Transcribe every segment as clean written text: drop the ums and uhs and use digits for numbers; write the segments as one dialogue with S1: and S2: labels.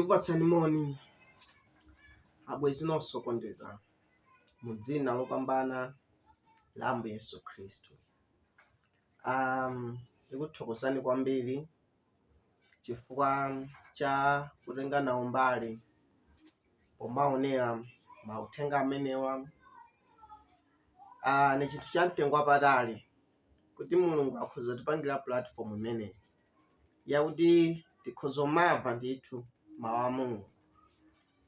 S1: Ndikupatsani moni abwenzi nonse okondedwa mu dzina lopambana la Ambuye Yesu Khristu. Ndikuthokozani kwambiri chifukwa cha kutenga nawo mbali pomaonera mauthenga amenewa. Ni chinthu cha mtengo wapatali kuti Mulungu akhoza kutipangira platform imeneyi yakuti tikhoza kumamva ndithu mawu a Mulungu,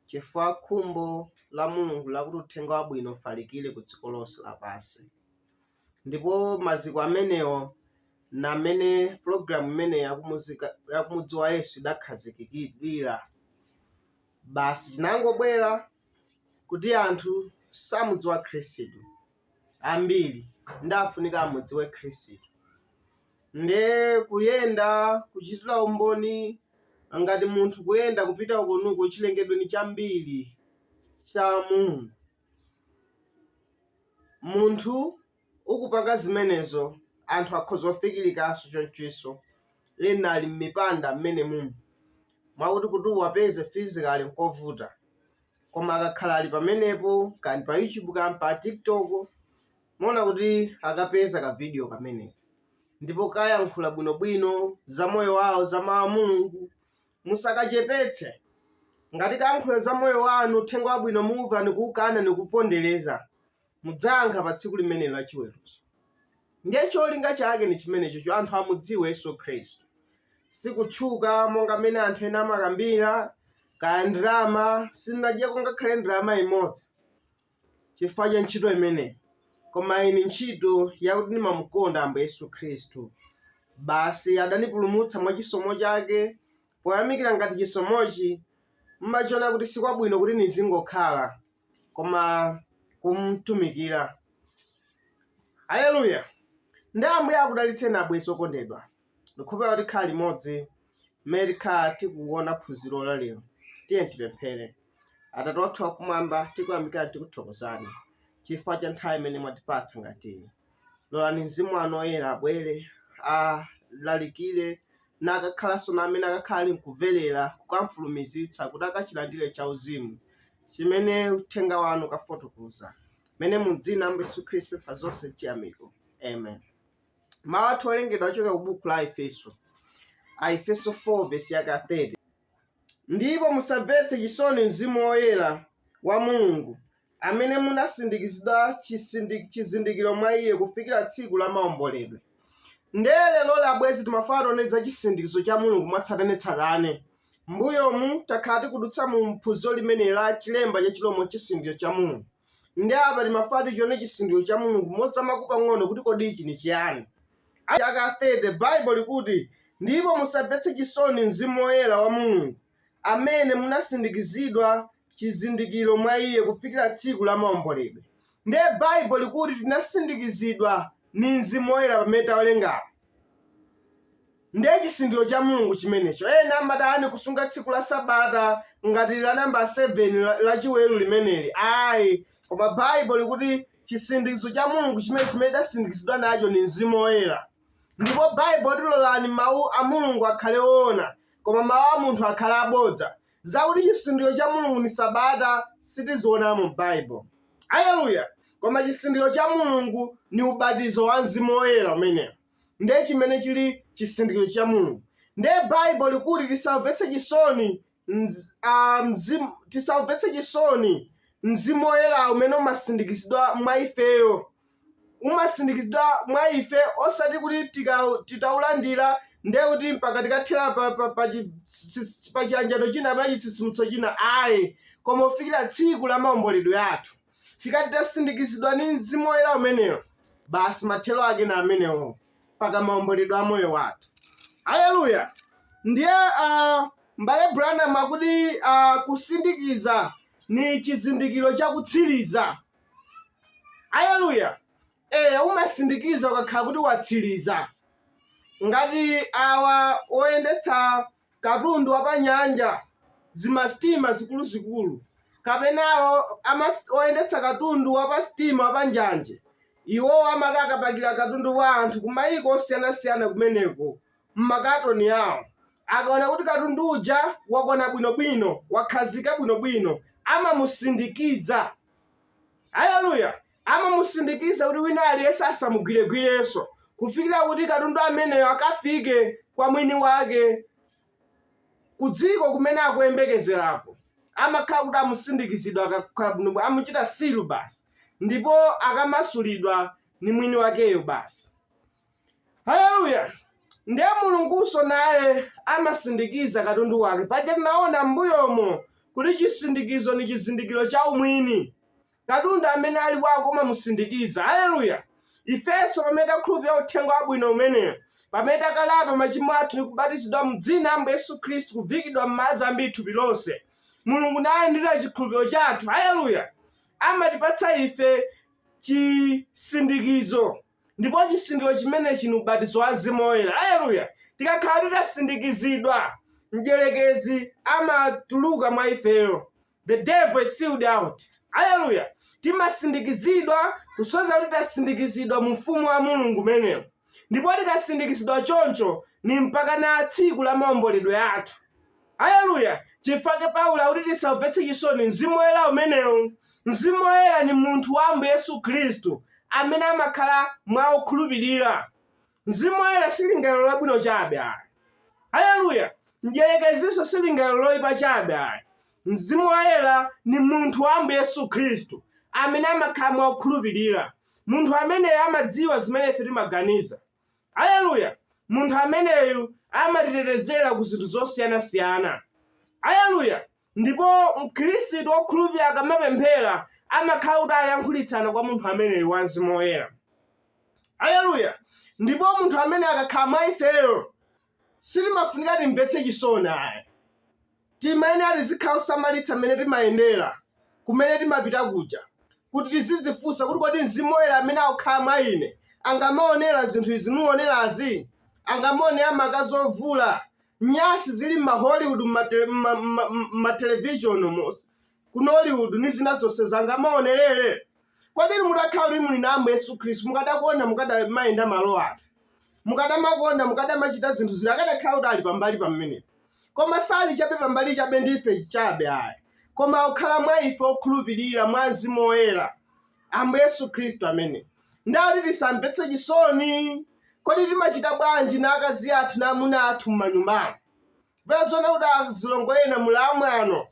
S1: chifukwa khumbo la Mulungu lakuti uthenga wabwino ufalikire ku dziko lonse lapansi. Ndipo maziko amenewo na amene pulogalamu imeneyi yakumudzi wa Yesu idakhazikikidwira. Basi chinangobwera kuti anthu samudziwa Khristu ambiri, ndi afunika amudziwe Khristu. Nde kuyenda kuchitira umboni ngati munthu kuyenda kupita uko nuko chilengedwe ni chambiri cha Mulungu. Munthu ukupanga zimenezo anthu akhoza kufikirikanso chonchonso ena ali m'mipanda mmene mumu mwakuti kuti uwapeze physically nkovuta koma akakhala ali pamenepo kani pa YouTube kani pa TikTok muona kuti akapeza ka video kameneko ndipo kayankhula bwinobwino za moyo wawo za mawu a Mulungu musakachepetse ngati kayankhula za moyo wanu uthenga wabwino muumva nikuukana nikupondereza mudzayankha pa tsiku limenelo la chiweruzo ndiye cholinga chake ni chimenecho cho anthu amudziwe Yesu Khristu sikutchuka monga mmene anthu ena amakambira kaya ndalama sindinadyeko ngakhale ndalama imodzi chifukwa cha ntchito imeneyi, koma iyi ni ntchito yakuti ndimamukonda Ambuye Yesu Khristu. Basi adanipulumutsa mwa chisomo chake, poyamikira ngati chisomochi, mmachiona kuti sikwabwino kuti nizingokhala, koma kumtumikira. Haleluya! Ndi Ambuye akudalitseni abwenzi okondedwa. Ndikhulupirira kuti tikhala limodzi mmene tikhala tikuona phunziro la lero. Tiyeni tipemphere. Atate wathu wakumwamba, tikuyamikani tikuthokozani chifukwa cha nthawi imene mwatipatsa ngati iyi. Lolani Mzimu wanu Woyera abwere alalikire na akakhalanso na amene akakhala ali mkumverera kukamfulumizitsa kuti akachilandire chauzimu chimene uthenga wanu ukafotokoza. Mene mu dzina la Ambuye Yesu Khristu pempha zonse chiyamiko. Amen. Mawu athu owerengedwa achokera ku buku la Aefeso. Aefeso 4 vesi yake 30. Ndipo musamvetse chisoni Mzimu Woyera wa Mulungu, amene munasindikizidwa chizindikiro mwa iye kufikira tsiku la maomboledwe. Nde leroli abwenzi timafuna tione za chisindikizo cha Mulungu mwatsatanetsatane. Mbuyomu takhala tikudutsa mu phunziro limeneli la chilemba cha chilombo chisindikizo cha Mulungu. Nde apa timafuna tichione chisindikizo cha Mulungu mozamako pang'ono kuti kodi ichi ni chiyani. Chaka 30 Baibo likuti, Ndipo musamvetse chisoni Mzimu Woyera wa Mulungu, amene munasindikizidwa chizindikiro mwa iye kufikira tsiku la maomboledwe. Ndiye Baibo likuti tinasindikizidwa ni Mzimu Woyera pamene tawerengapo. Ndiye chisindikiro cha Mulungu chimenecho. Ena amatani kusunga tsiku la Sabata ngati la namba 7 lachiweru limeneli. Ayi, koma Baibo likuti chisindikizo cha Mulungu chimene chimene tasindikizidwa nacho ni Mzimu Woyera. Ndipo Baibo tilolani mawu a Mulungu akhale oona, koma mawu a munthu akhale abodza. Zakuti chisindikiro cha Mulungu ni Sabata sitizionamo m'Baibo. Aleluya! Koma chisindikiro cha Mulungu ni ubatizo wa Mzimu Woyera umenewo. Ndiye chimene chili chisindikiro cha Mulungu. Ndiye Baibo likuti tisamvetse chisoni tisaumvetse chisoni Mzimu Woyera umene umasindikizidwa mwa ifeyo. Umasindikizidwa mwa ife osati kuti titaulandira ndiye kuti mpaka tikathera pa chiyanjano china kapena chitsitsimutso china ayi, koma kufikira tsiku la maomboledwe athu. Tikati tasindikizidwa ndi Mzimu Woyera umenewo, basi mathero ake na amenewo mpaka maomboledwe a moyo wathu. Haleluya! Ndiye M'bale Branham akuti kusindikiza ni chizindikiro cha kutsiriza. Haleluya! Eya, umasindikiza ukakhala kuti watsiriza. Ngati awa oyendetsa katundu wa panyanja, zimasitima zikuluzikulu, kapena awo oyendetsa katundu wa pa sitima wa panjanje, iwowo amati akapakira katundu wa anthu ku mayiko osiyanasiyana kumeneko m'makatoni awo, Akaona kuti katundu uja wakwana bwinobwino, wakhazika bwinobwino, amamusindikiza. Haleluya! Amamusindikiza kuti wina aliyense asamugwiregwirenso, kufikira kuti katundu ameneyo akafike kwa mwini wake kudziko kumene akuyembekezerako. Amakhala kuti amusindikizidwa akakhala bwino, amuchita seal basi, ndipo akamasulidwa ni mwini wakeyo basi. Haleluya! Ndiye Mulungunso naye amasindikiza katundu wake. Paja tinaona m'mbuyomo kuti chisindikizo ni chizindikiro cha umwini. Katundu amene ali wako umamusindikiza. Haleluya! Ifenso pamene takhulupirira uthenga wabwino umenewu, pamene takalapa machimo athu ndi kubatizidwa m'dzina la Ambuye Yesu Khristu, kuviikidwa m'madzi ambiri thupi lonse, Mulungu nalandira chikhulupiriro chathu. Haleluya! Amatipatsa ife chisindikizo. Ndipo chisindikizo chimenechi ni ubatizo wa Mzimu Woyera. Aleluya! Tikakhala titasindikizidwa, mdyerekezi amatuluka mwa ifeyo. The devil is sealed out. Aleluya! Timasindikizidwa kusonyeza kuti tasindikizidwa mu ufumu wa Mulungu umenewo. Ndipo tikasindikizidwa choncho, ni mpakana tsiku la maomboledwe athu. Aleluya! Chifukwa Paulo akuti tisaumvetse chisoni Mzimu Woyera umenewu. Mzimu Woyera ni munthu wa Ambuye Yesu Khristu amene amakhala mwa okhulupirira. Mzimu Woyera si lingaliro labwino chabe ayi. Aleluya! Mdyerekezinso si lingaliro loipa chabe ayi. Mzimu Woyera ni munthu wa Ambuye Yesu Khristu amene amakhala mwa okhulupirira. Munthu ameneyo amadziwa zimene ife timaganiza. Aleluya! Munthu ameneyu amatitetezera ku zinthu zosiyanasiyana. Aleluya! Ndipo Mkhristu wokhulupirira akamapemphera, amakhala kuti ayankhulitsana kwa munthu ameneyu wa Mzimu Woyera. Aleluya! Ndipo munthu amene akakhala mwa ifeyo, sitimafunika timvetse chisoni ayi. Timayenera tizikhala osamalitsa mmene timayendera, kumene timapita kuja, kuti tizidzifunsa kuti kodi Mzimu Woyera amene akukhala mwa ine angamaonera zinthu izi nuonerazi? Angamaonera makazi ovula, nyasi zili m'ma Hollywood, m'ma television mu ku Nollywood ni zina zonsezo angamaonerere? Kodi inu mutakhala kuti muli na Ambuye Yesu Khristu mukadakonda mukadamayenda malo ati? Mukadamakonda mukadamachita zinthu ziti akadakhala kuti ali pambali pamenepo? Koma sali chabe pambali chabe ndi ife chabe ayi, koma akukhala mwa ife okhulupirira mwa Mzimu Woyera, Ambuye Yesu Khristu amene. Ndiye kuti tisamvetse chisoni. Kodi timachita bwanji na akazi athu na amuna athu m'manyumbamo? Peza kuti azilongo ena muli amwano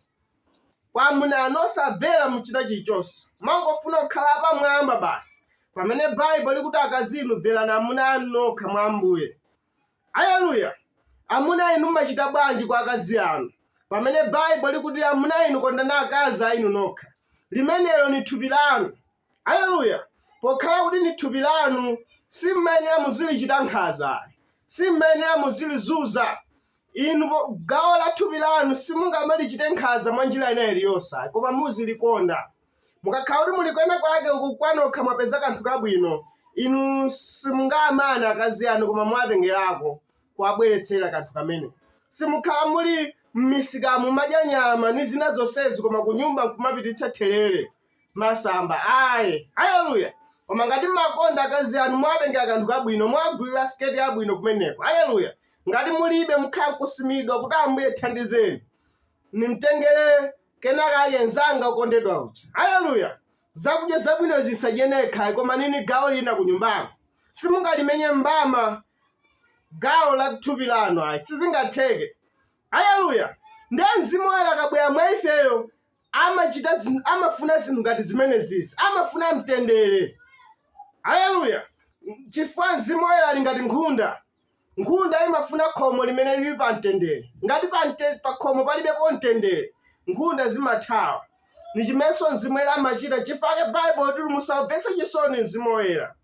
S1: kwa amuna anu, osamvera mu china chilichonse, mangofuna kukhala apamwamba basi, pamene Baibulo likuti akazi inu mverani amuna anu nokha mwa Ambuye. Aleluya! Amuna inu mumachita bwanji kwa akazi anu? Pamene Baibulo likuti amuna inu kondani akazi a inu nokha. Limenelo ni thupi lanu. Aleluya! Pokhala kuti ni thupi lanu, simmayenera muzilichita nkhanza ayi. Simmayenera muzilizunza. Inu po, gawo la thupi lanu simungamalichite nkhanza mwa njira ina iliyonse ayi, koma muzilikonda. Mukakhala kuti muli kwena kwake uku kwanokha mwapeza kanthu kabwino, inu simungamane akazi anu koma muwatengerako kuwabweretsera kanthu kameneko. Simukhala muli m'misikamu mumadya nyama ni zina zonsezi koma kunyumba nkumapititsa therere, masamba ayi. Haleluya! Koma ngati mmakonda akazi anu muwatengera kanthu kabwino, muwagulira siketi yabwino kumeneko. Haleluya! Ngati mulibe mukhala nkusimidwa kuti Ambuye thandizeni nimtengere kenakake mzanga okondedwa uja. Haleluya! Zakudya zabwino izi nsadye nekha ayi, koma nini gawo lina kunyumbako. Simungalimenye mbama gawo la thupi lanu ayi, sizingatheke. Haleluya! Ndiye Mzimu Woyera akabwera mwa ifeyo amachita amafuna zinthu ngati zimenezizi, amafuna mtendere. Haleluya! Chifukwa Mzimu Woyera ali ngati nkhunda. Nkhunda imafuna khomo limene lili pa mtendere. Ngati pa khomo palibepo mtendere, nkhunda zimathawa. Ni chimenenso Mzimu Woyera amachita. Chifukwa chake Baibulo likuti musaumvetse chisoni Mzimu Woyera,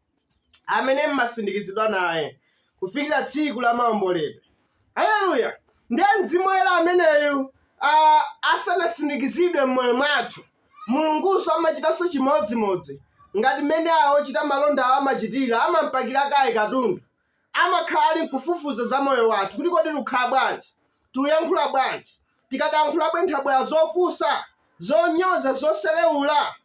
S1: amene mmasindikizidwa naye kufikira tsiku la maomboledwe. Haleluya! Ndiye Mzimu Woyera ameneyu asanasindikizidwe m'moyo mwathu, Mulungunso amachitanso chimodzimodzi ngati mmene awo ochita malondawo amachitira, amampakira kaye katundu. Amakhala ali nkufufuza za moyo wathu kuti kodi tikukhala bwanji, tikuyankhula bwanji, tikadayankhulabe nthabwala zopusa, zonyoza, zoselewula.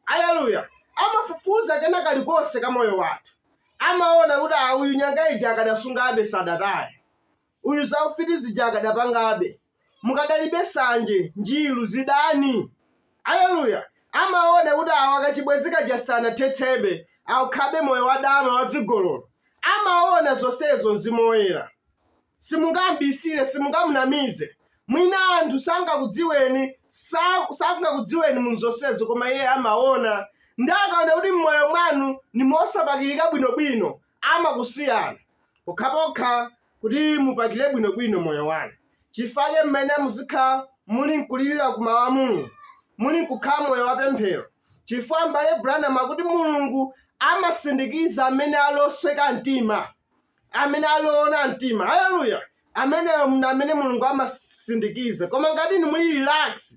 S1: Aleluya! Amafufuza kena kalikonse ka moyo wathu. Amaona kuti ah, uyu nyanga ija akadasungabe sadataye. Uyu zaufiti zija akadapangabe. Mukadalibe sanje, njiru, zidani. Aleluya! Amaona kuti awa kachibwenzi kaja sanathetsebe, akukhabe moyo wadama, wazigololo. Amaona zonsezo Mzimu Woyera. Simungam'bisire, simungamunamize. Mwina anthu sangakudziweni, sangakudziweni mu zonsezo, koma iye amaona. Ndiye akaona kuti m'moyo mwanu ni mosapakirika bwinobwino, amakusiyani. Pokhapokha kuti mupakire bwinobwino moyo wanu. Chifake mmene muzikhala muli nkulirira ku Mawu a Mulungu, muli nkukhala moyo wa pemphero. Chifukwa M'bale Branham akuti Mulungu amasindikiza amene ali osweka mtima, amene ali oona mtima. Haleluya! Ameneyo ndi amene Mulungu amasindikiza. Koma ngati inu muli relax,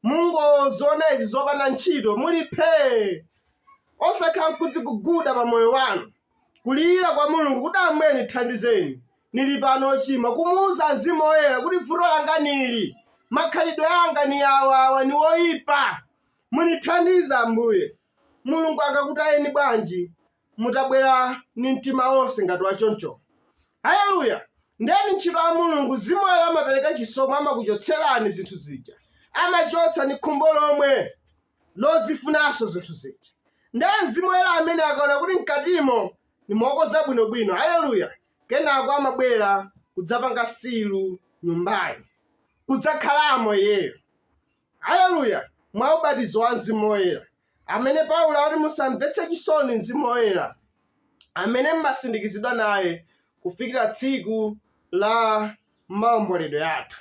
S1: mungoziona izi zopanda ntchito, muli phee, osakhala nkudziguguda pa moyo wanu, kulira kwa Mulungu kuti Ambuye nithandizeni, nili pano ochimwa, kumuuza Mzimu Woyera kuti vuto langa nili, makhalidwe anga ni awa awa ni oyipa, munithandize Ambuye. Mulungu angakutayeni bwanji mutabwera ni mtima wonse ngati wachoncho? Haleluya! Ndiye ni ntchito ya Mulungu, Mzimu Woyera amapereka chisomo, amakuchotserani zinthu zija, amachotsa ni khumbo lomwe lozifunanso zinthu zija. Ndiye Mzimu Woyera amene akaona kuti mkatimo ni mokoza bwinobwino, haleluya, kenako amabwera kudzapanga seal nyumbayo, kudzakhalamo iyeyo. Aleluya! Mwa ubatizo wa Mzimu Woyera, amene Paulo akuti musamvetse chisoni Mzimu Woyera, amene mmasindikizidwa naye kufikira tsiku la maomboledwe athu.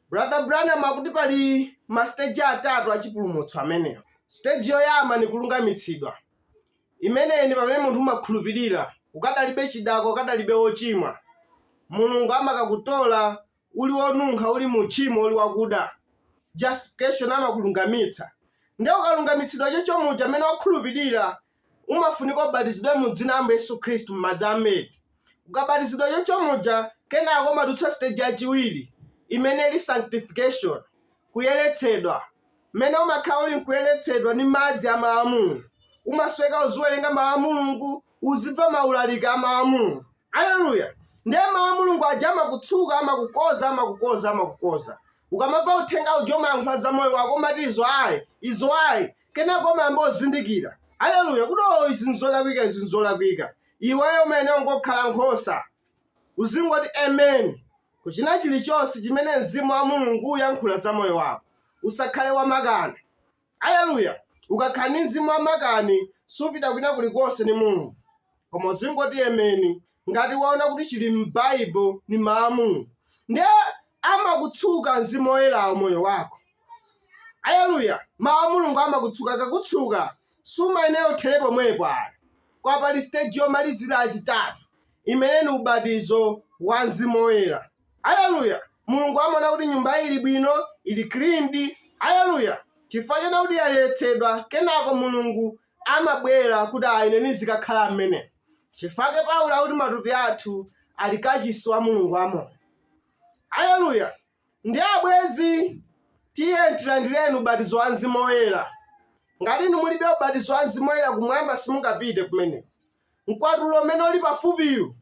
S1: Brother Branham akuti pali masiteji atatu a chipulumutso amenewa. Siteji yoyamba ni kulungamitsidwa. Imeneyi ndi pamene munthu umakhulupirira, ukadalibe chidakwa, ukadalibe wochimwa. Mulungu amakakutola uli wonunkha, uli mu tchimo, uli wakuda. Justification amakulungamitsa. Ndiye ukalungamitsidwa choncho muja mmene wakhulupirira, umafunika ubatizidwe mu dzina la Ambuye Yesu Khristu m'madzi ambiri. Ukabatizidwa choncho muja, kenako umadutsa stage yachiwiri imene ili sanctification, kuyeretsedwa. Mmene umakhala uli nkuyeretsedwa ndi madzi a Mawu a Mulungu. Umasweka uziwerenga Mawu a Mulungu, uzimva maulaliki a Mawu a Mulungu. Aleluya! Ndiye Mawu a Mulungu aja amakutsuka, amakukoza, amakukoza, amakukoza. Ukamamva uthenga uja umayankhula za moyo wako, umati izo ayi, izo ayi. Kenako umayamba kuzindikira. Aleluya! Kuti oh, izi nzolakwika, izi nzolakwika. Iweyo umayenera ungokhala nkhosa. Uzingoti amen ku china chilichonse chimene Mzimu wa Mulungu uyankhula za moyo wako. Usakhale wamakani. Aleluya! Ukakhala ndi mzimu wamakani, supita kwina kulikonse ndi Mulungu. Koma uzingoti ameni ngati waona kuti chili m'Baibo ni Mawu a Mulungu. Ndiye amakutsuka Mzimu Woyerawo moyo wako. Aleluya! Mawu a Mulungu amakutsuka, akakutsuka sumayenera uthere pomwepo ayi. Koma pali stage yomalizira yachitatu imene ni ubatizo wa Mzimu Woyera. Aleluya! Mulungu amaona kuti nyumba ili bwino, ili cleaned. Aleluya! Chifukwa chona kuti yayeretsedwa, kenako Mulungu amabwera kuti ayi ine nizikakhala mmene. Chifukwa chake Paulo akuti matupi athu ali kachisi wa Mulungu wamoyo. Aleluya! Ndiye abwenzi, tiyeni tilandireni ubatizo wa Mzimu Woyera. Ngati inu mulibe ubatizo wa Mzimu Woyera kumwamba simungapite kumeneko. Mkwatulo umene uli pafupiwu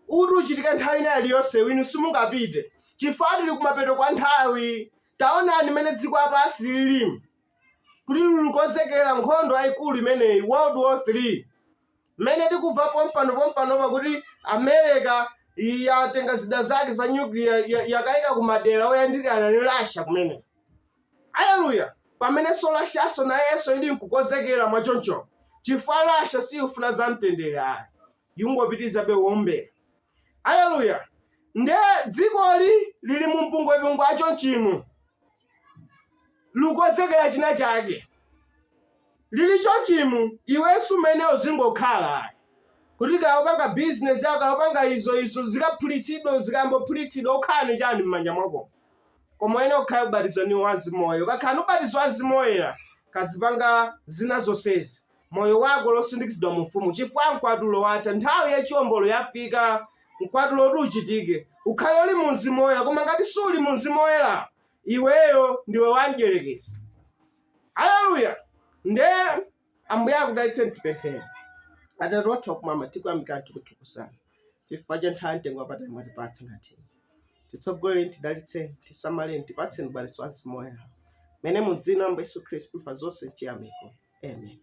S1: uti uchitike nthawi ina iliyonse, inu simungapite chifukwa tili kumapeto kwa nthawi. Taonani mmene dziko lapansi lililimu, kuti likukonzekera nkhondo yayikulu imeneyi, World War 3, mmene tikumva pompano pompanopa kuti America yatenga zida zake za nuclear yakayika kumadera oyandikana ndi Russia kumene. Aleluya! Pamenenso Russianso nayenso ili nkukonzekera mwachoncho, chifukwa Russia siyikufuna za mtendere ayi, yingopitirizabe kuombera. Aleluya! Nde dzikoli lili mu mpungwepungwe achonchimu, likukonzekera china chake. Lili chonchimu, iwe sumayenera uzingokhala ayi. Kuti kaya upanga bizinesi yako, kaya upanga izo, izo zikaphulitsidwe, zikayambophulitsidwa ukhala ni chani m'manja mwako? Koma uyenera ukhale ubatizo ni wa Mzimu Woyera. Ukakhala ni ubatizo wa Mzimu Woyera, kazipanga zina zonsezi. Moyo wako losindikizidwa mu Ufumu, chifukwa mkwatulo watha, nthawi ya chiwombolo yafika, mkwatulo uti uchitike. Ukhale uli mu Mzimu Woyera, koma ngati suli mu Mzimu Woyera, iweyo ndiwe wa mdyerekezi. Haleluya! Nde Ambuye akudalitseni tipemphere. Atate wathu wakumwamba, tikuyamikani tikuthokozani. Chifukwa cha nthawi mtengo wapatali mwatipatsa ngati titsogoleni, tidalitseni, tisamaleni, tipatseni ubatizo wa Mzimu Woyera, mene mu dzina la Ambuye Yesu Khristu pempha zonse mchiyamiko. Amen.